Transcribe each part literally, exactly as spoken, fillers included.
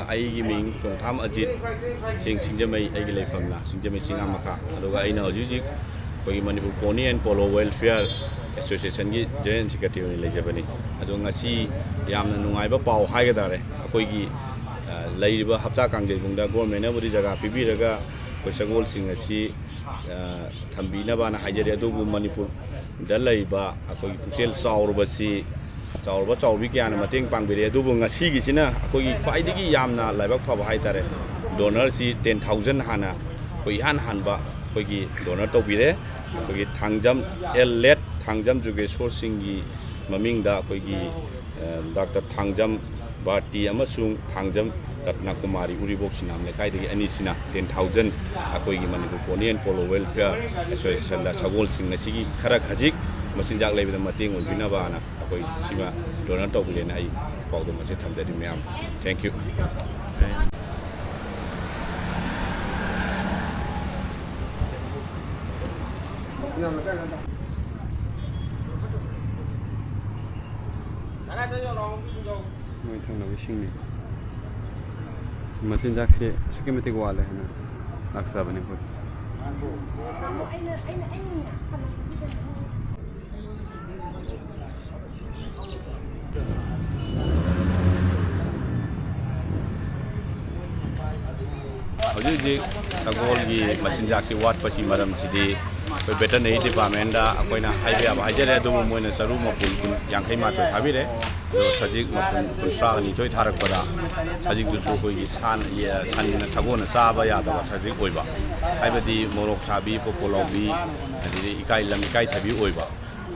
ꯑꯩꯒꯤ ꯃꯤꯡ ꯆꯣꯡꯊꯥꯝ ꯑꯖꯤꯠ, ꯆꯤꯡ ꯁꯤꯡꯖꯃꯩ, ꯑꯩꯒꯤ ꯂꯩꯐꯝꯅ ꯁꯤꯡꯖꯃꯩ ꯆꯤꯡꯉꯥ ꯃꯈꯥ꯫ ꯑꯗꯨꯒ ꯑꯩꯅ ꯍꯧꯖꯤꯛ ꯍꯧꯖꯤꯛ ꯑꯩꯈꯣꯏꯒꯤ Manipur Pony and Polo Welfare Associationꯒꯤ General Secretary ꯑꯣꯏꯅ ꯂꯩꯖꯕꯅꯤ꯫ ꯑꯗꯣ ꯉꯁꯤ ꯌꯥꯝꯅ ꯅꯨꯡꯉꯥꯏꯕ ꯄꯥꯎ ꯍꯥꯏꯒꯗꯥꯔꯦ, ꯑꯩꯈꯣꯏꯒꯤ, ꯑ, ꯂꯩꯔꯤꯕ ꯍꯞꯇꯥ ꯀꯥꯡꯖꯩꯕꯨꯡꯗ governmentꯅꯕꯨꯗꯤ ꯖꯒꯥ ꯄꯤꯕꯤꯔꯒ ꯑꯩꯈꯣꯏ ꯁꯒꯣꯜꯁꯤꯡ ꯑꯁꯤ, ꯑ, ꯊꯝꯕꯤꯅꯕꯅ ꯍꯥꯏꯖꯔꯤ꯫ ꯑꯗꯨꯕꯨ ꯃꯅꯤꯄꯨꯔꯗ ꯂꯩꯔꯤꯕ ꯑꯩꯈꯣꯏꯒꯤ ꯄꯨꯛꯆꯦꯜ ꯆꯥꯎꯔꯕꯁꯤ, ꯆꯥꯎꯔꯕ ꯆꯥꯎꯔꯕꯤ ꯀꯌꯥꯅ ꯃꯇꯦꯡ ꯄꯥꯡꯕꯤꯔꯦ꯫ ꯑꯗꯨꯕꯨ ꯉꯁꯤꯒꯤꯁꯤꯅ ꯑꯩꯈꯣꯏꯒꯤ ꯈ꯭ꯋꯥꯏꯗꯒꯤ ꯌꯥꯝꯅ ꯂꯥꯏꯕꯛ ꯐꯕ ꯍꯥꯏꯇꯥꯔꯦ, donorꯁꯤ ten thousand ꯍꯥꯟꯅ ꯑꯩꯈꯣꯏ ꯏꯍꯥꯟ ꯍꯥꯟꯕ ꯑꯩꯈꯣꯏꯒꯤ donor ꯇꯧꯕꯤꯔꯦ꯫ ꯑꯩꯈꯣꯏꯒꯤ ꯊꯥꯡꯖꯝ, ꯑꯦꯜ ꯂꯦꯠ ꯊꯥꯡꯖꯝ ꯖꯨꯒꯦꯁꯣꯔ ꯁꯤꯡꯒꯤ ꯃꯃꯤꯡꯗ ꯑꯩꯈꯣꯏꯒꯤ, ꯑ, ꯗꯥꯛꯇꯔ ꯊꯥꯡꯖꯝ ꯚꯥꯔꯇꯤ ꯑꯃꯁꯨꯡ ꯊꯥꯡꯖꯝ ꯔꯠꯅꯀꯨꯃꯥꯔꯤ ꯎꯔꯤꯕꯣꯛ ꯁꯤꯅꯥꯝ ꯂꯩꯀꯥꯏꯗꯒꯤ ꯑꯅꯤꯁꯤꯅ ten thousand ꯑꯩꯈꯣꯏꯒꯤ Manipur Pony and Polo Welfare Associationꯗ ꯁꯒꯣꯜꯁꯤꯡ ꯑꯁꯤꯒꯤ ꯈꯔ ꯈꯖꯤꯛ ꯃꯆꯤꯟꯖꯥꯛ ꯂꯩꯕꯗ ꯃꯇꯦꯡ ꯑꯣꯏꯕꯤꯅꯕꯅ ꯑꯩꯈꯣꯏ ꯁꯤꯃ donor ꯇꯧꯕꯤꯔꯦꯅ ꯑꯩ ꯄꯥꯎꯗꯝ ꯑꯁꯤ ꯊꯝꯖꯔꯤ ꯃꯌꯥꯝ꯫ Thank you꯫ ꯃꯣꯏ ꯊꯪꯅꯕ ꯏꯁꯤꯡꯅꯤ꯫ ꯃꯆꯤꯟꯖꯥꯛꯁꯦ ꯑꯁꯨꯛꯀꯤ ꯃꯇꯤꯛ ꯋꯥꯠꯂꯦ ꯍꯥꯏꯅ ꯂꯥꯛꯆꯕꯅꯤ ꯑꯩꯈꯣꯏ꯫ ꯍꯧꯖꯤꯛ ꯍꯧꯖꯤꯛ ꯁꯒꯣꯜꯒꯤ ꯃꯆꯤꯟꯖꯥꯛꯁꯤ ꯋꯥꯠꯄꯁꯤ ꯃꯔꯝꯁꯤꯗꯤ ꯑꯩꯈꯣꯏ veterinary departmentꯗ ꯑꯩꯈꯣꯏꯅ ꯍꯥꯏꯕ ꯌꯥꯕ ꯍꯥꯏꯖꯔꯦ, ꯑꯗꯨꯕꯨ ꯃꯣꯏꯅ ꯆꯔꯨ ꯃꯄꯨꯟ ꯀꯨꯟ, ꯌꯥꯡꯈꯩ ꯃꯥꯊꯣꯏ ꯊꯥꯕꯤꯔꯦ꯫ ꯑꯗꯣ ꯁꯖꯤꯛ ꯃꯄꯨꯟ ꯀꯨꯟꯊ꯭ꯔꯥ ꯅꯤꯊꯣꯏ ꯊꯥꯔꯛꯄꯗ ꯁꯖꯤꯛꯇꯨꯁꯨ ꯑꯩꯈꯣꯏꯒꯤ ꯁꯟ, ꯌꯦ-, ꯁꯟꯅ ꯁꯒꯣꯜꯅ ꯆꯥꯕ ꯌꯥꯗꯕ ꯁꯖꯤꯛ ꯑꯣꯏꯕ, ꯍꯥꯏꯕꯗꯤ ꯃꯣꯔꯣꯛ ꯁꯥꯕꯤ, ꯄꯣꯄꯣ ꯂꯥꯎꯕꯤ, ꯑꯗꯒꯤ ꯏꯀꯥꯏ ꯂꯝ ꯏꯀꯥꯏꯊꯕꯤ ꯑꯣꯏꯕ꯫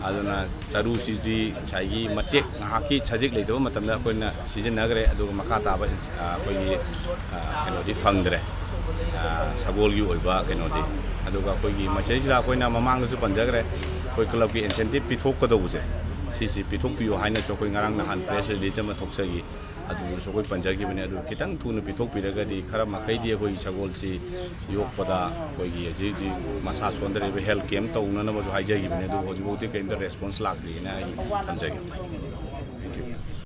ꯑꯗꯨꯅ ꯆꯔꯨꯁꯤꯗꯤ ꯉꯁꯥꯏꯒꯤ ꯃꯇꯦꯛ ꯉꯥꯏꯍꯥꯛꯀꯤ ꯁꯖꯤꯛ ꯂꯩꯇꯕ ꯃꯇꯝꯗ ꯑꯩꯈꯣꯏꯅ ꯁꯤꯖꯤꯟꯅꯈ꯭ꯔꯦ, ꯑꯗꯨꯒ ꯃꯈꯥ ꯇꯥꯕ ꯏꯟꯁ-, ꯑ, ꯑꯩꯈꯣꯏꯒꯤ, ꯑ, ꯀꯩꯅꯣꯗꯤ ꯐꯪꯗ꯭ꯔꯦ, ꯑ, ꯁꯒꯣꯜꯒꯤ ꯑꯣꯏꯕ ꯀꯩꯅꯣꯗꯤ꯫ ꯑꯗꯨꯒ ꯑꯩꯈꯣꯏꯒꯤ ꯃꯁꯤꯗꯩꯁꯤꯗ ꯑꯩꯈꯣꯏꯅ ꯃꯃꯥꯡꯗꯁꯨ ꯄꯟꯖꯈ꯭ꯔꯦ, ꯑꯩꯈꯣꯏ clubꯀꯤ incentive ꯄꯤꯊꯣꯛꯀꯗꯧꯕꯁꯦ, ꯁꯤꯁꯤ ꯄꯤꯊꯣꯛꯄꯤꯌꯨ ꯍꯥꯏꯅꯁꯨ ꯑꯩꯈꯣꯏ ꯉꯔꯥꯡ ꯅꯍꯥꯟ press release ꯑꯃ ꯊꯣꯛꯆꯈꯤ꯫ ꯑꯗꯨꯗꯁꯨ ꯑꯩꯈꯣꯏ ꯄꯟꯖꯈꯤꯕꯅꯤ꯫ ꯑꯗꯨ ꯈꯤꯇꯪ ꯊꯨꯅ ꯄꯤꯊꯣꯛꯄꯤꯔꯒꯗꯤ ꯈꯔ ꯃꯈꯩꯗꯤ ꯑꯩꯈꯣꯏꯒꯤ ꯁꯒꯣꯜꯁꯤ ꯌꯣꯛꯄꯗ ꯑꯩꯈꯣꯏꯒꯤ ꯍꯧꯖꯤꯛ ꯍꯧꯖꯤꯛ ꯃꯁꯥ ꯁꯣꯟꯊꯔꯤꯕ health camp ꯇꯧꯅꯅꯕꯁꯨ ꯍꯥꯏꯖꯈꯤꯕꯅꯤ꯫ ꯑꯗꯨꯕꯨ ꯍꯧꯖꯤꯛꯐꯥꯎꯗꯤ ꯀꯔꯤꯝꯇ response ꯂꯥꯛꯇ꯭ꯔꯤꯅ ꯑꯩ ꯊꯝꯖꯒꯦ꯫